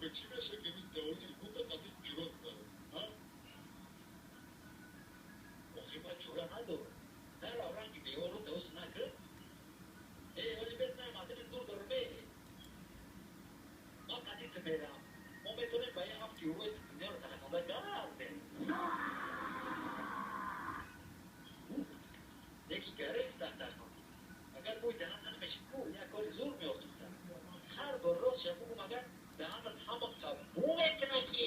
Ака чӣ меша, ки ин давои телефонта қати ҷурат дорад, ҳа? Охи ман ҷура надорам. Нарав, ранги беору дӯст накун. Э, оли бес наомадани зур дорам, э. Ман қати ту мерам. Мо метавонем ба ин ҳафт ҷурои дунёро тақасонда гардем. Яки гарефтан дар агар бӯи даҳан намешид ку, як кори зур меофтам. Ҳар бор рост шав бугум, агар даҳанат ҳама бӯ мекунад, ки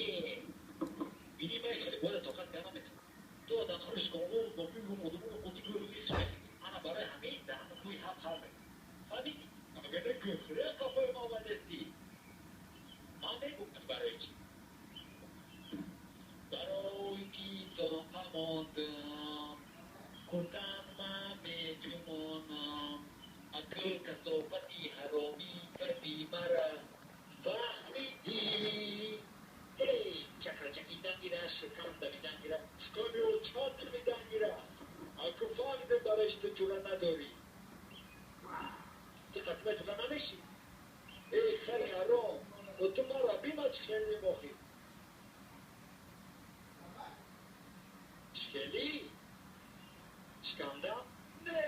бини май хеле бояд тоқат карда наметавонам. Ту одам ана барои ҳамин даҳанат бӯи ҳафт хар мекунад. Фаҳмидӣ? Агар не гӯхре қафои ма омадестӣ. Ман мегуфтам барои чӣ? Барои ки тоқа мондам, куртан ман меҷумонам, акл касофати ҳаромӣ карди мара. Фаҳмидӣ? Эй, чакра чакидан гира, шикам давидан гира. Шиками очат давидан гира. Аку фаҳмидем, барои чӣ ту ҷура надорӣ. Ту қатима ҷура намешӣ? Эй хари ҳаром, о ту мара бима чӣ хелем охи. Чӣ хелӣ? Шикамдам? Не,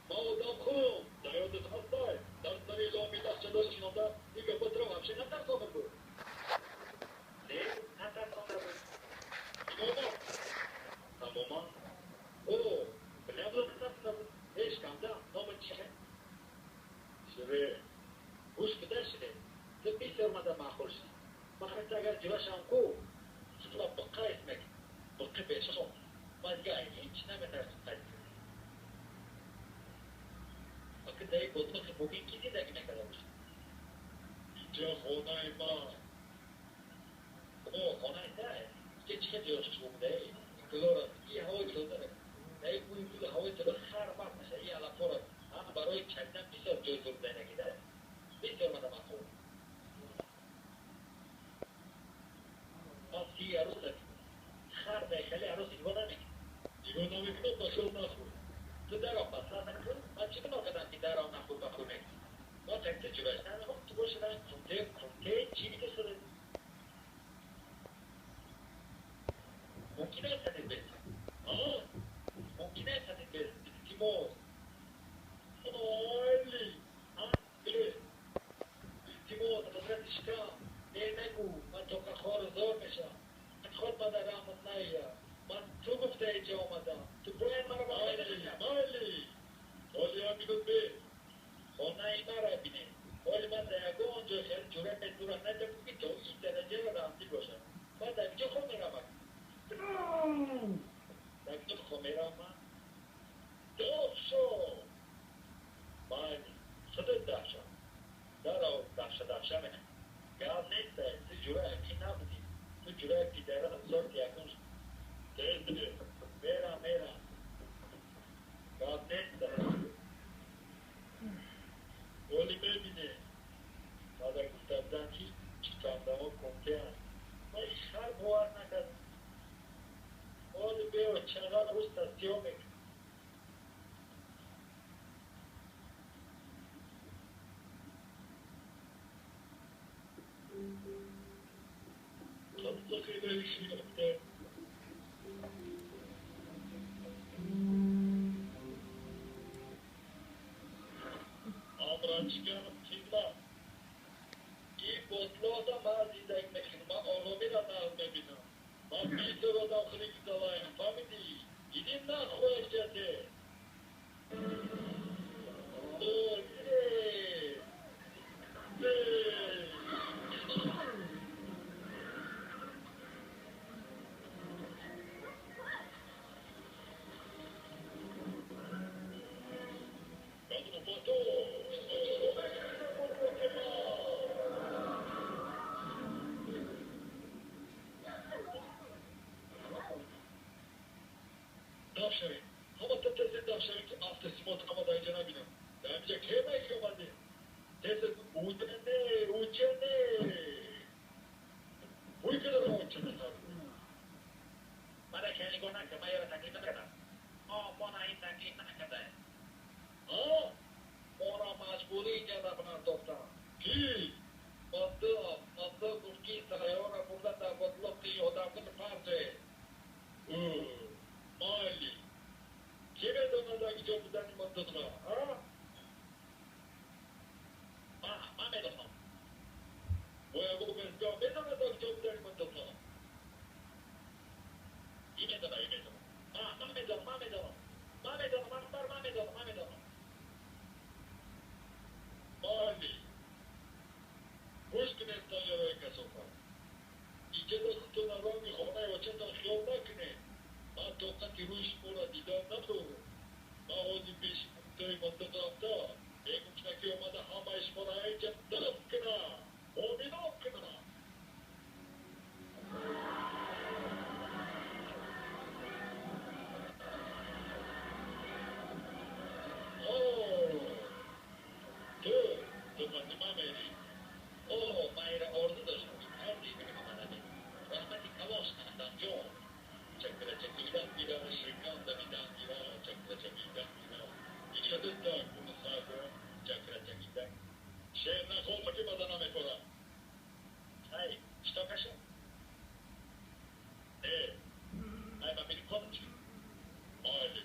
ман одамхӯрам. Дар ёдат ҳастай? Дар сари ломи лахчадор шинонда ин гапа туро вообще натарсонда буд? Не, натарсонда буд. Иномад. Тамоман. О, билям, натарсонда буд. Э, шикамдам, номи чӣ? Шире. Гӯш куда, Шире. Ту бисёр мада маъқул шудӣ. Ман ҳатто агар ҷурашам ку, туро биққа ҳис мекунам. Биққи бешом. Ман дига ҳеҷ наметарсам қайд. Ака дар ботлоқи мумкин ки зиндагӣ мекарда бошад? Инҷа хонаи ман. О, хонаи тай. Инҷа чӣ хел ҷояш хушбӯ буда, э? Ин гулоро, ин ҳавои тоза, дар ин бӯи гулу ҳавои тоза хар вақт наша, ин алафҳоро ҳам барои чакидан бисёр ҷои зур буда, бисёр мада маъқул. Ман сии арӯса хар дар хеле арӯс нигоҳ намекунам. Нигоҳ намекунад, ба хел нахӯр. Ту даро пасар накун. Ман чӣ гуноҳ кардам, ки даро нахӯр ба худ мекунӣ? Ман такти ҷураш намехоҳам, ту боши ранг кунте кунте чӣ дида. Мумкин аст ҳадид бес? А? Мумкин аст ҳадид бес? Илтимос. Майли. А? Илтимос, ҳазрати шикам. Не нагӯ, ман тоқа хору зор мешавам. Худ мада раҳмат наия. Ман ту гуфта инҷа омадам. Ту бояд маро ба Майли, майли. Ҳоли як минут бе. Хонаи маро бинед. Ҳоли ман дар ягон ҷой хеле ҷуръат зура надидам, ки то ин дараҷаро раҳмдил бошам. Ман дар куҷо хоб меравам? Дар куҷо хоб меравам ман? Дафшо. Майли, худат дафша. Даро дафша дафша мекунӣ. Гап нест, ту ҷуръат ки набудӣ. Ту ҷуръат пидара сорти якум. Тез биде. Мерам, мерам. Гап нест. Ҳоли мебинем. Мада гуфта будам, ки шикамдаҳо кунтеанд. Ман хар бовар накардам. Ҳоли бео чағал рӯста сиёҳ мекунад. Қабзахидаи шинохта. Амранчикан қибла. Ин ботлоқда ман зиндагӣ мекунам. Ман оромиро нағз мебинам. Ман бисёр одамхӯри гузалаем, фаҳмидӣ? Иди нахӯ эҷате. О, э, э. Даф шавем. Ҳамата тезе даф шавем, ки автосимот ҳама дар инҷа набинам. Дар инҷа кемае ки омадем? Тез уҷане, уҷане. Ҳуй кадаро уҷане хар. Мана хеле нигоҳ накун, ман яро таклиф накардам. О, мона ин таклиф накардаем. А? Моро маҷбурӣ инҷа партофтам. Кӣ? Маддо, Маддо гуфт, ки мантиқро, а? Ман медонам. Бояд гуфт, медонад куҷо будани мантиқро. И медонам, и медонам. Ман медонам, ман медонам. Ман медонам, Акбар, ман медонам, ман медонам. Майли. Гӯш кунед, тоҷарои касофат. Иҷоза худтон ранги хонаи очатон хиёл накунед. Ман тоқати рӯи шуморо дидан надорам. Ман ҳозир пеши мунтои мантиқ рафта, мегуфтам, ки омада ҳамаи шуморо инҷа дафн кунад, оминон кунад. Ту Фотима мерӣ. О, ман инро орзу доштам, ки кардӣ, омадани. Раҳмати калон, Адамҷон. Чакра чакидан гира, шикан давидан гира, чакра чакидан гира. Иҷоза так, куну сар чакра чакидан. Шер нахон, ки маза намехӯрам. Ай, что каша? Не, ай, ман мери кончи. Майли.